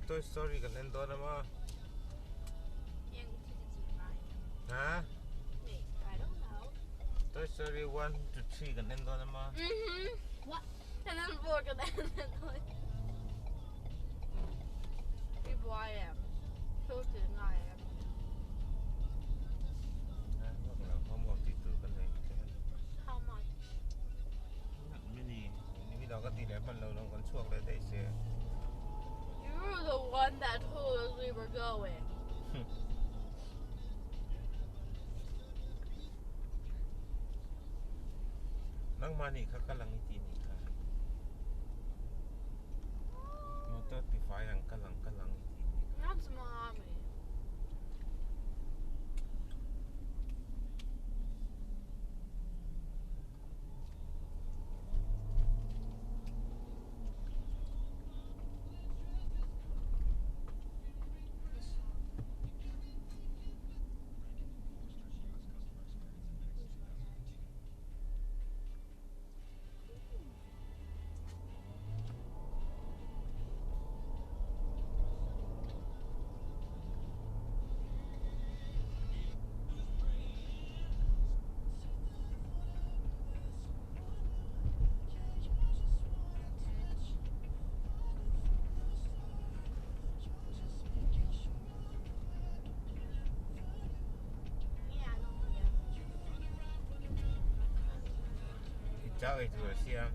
Toy Story kan en dawn a maw? Ha? Toy Story 1 to 3 kan en dawn a maw? Mhm. And then 4 kan en dawn. I buai em? Thil ti ngai em? How much? Mini, mi dang ka ti leh hman lo lo kan chhuak leh daih sia. You were the one that told us we were going. Nangmah nih kha kal ang i ti nih kha. Motor tifai ang kal ang kal ang i ti nih kha. That's mommy. I chau ei tur a siam.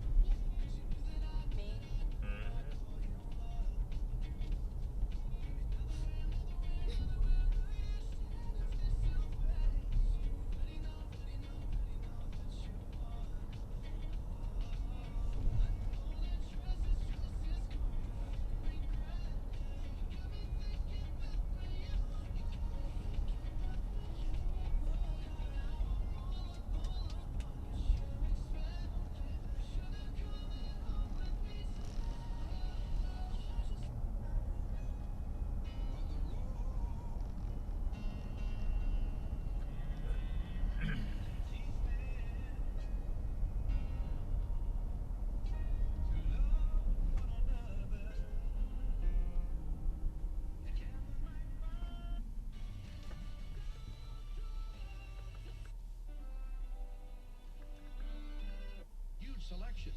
Huge selection.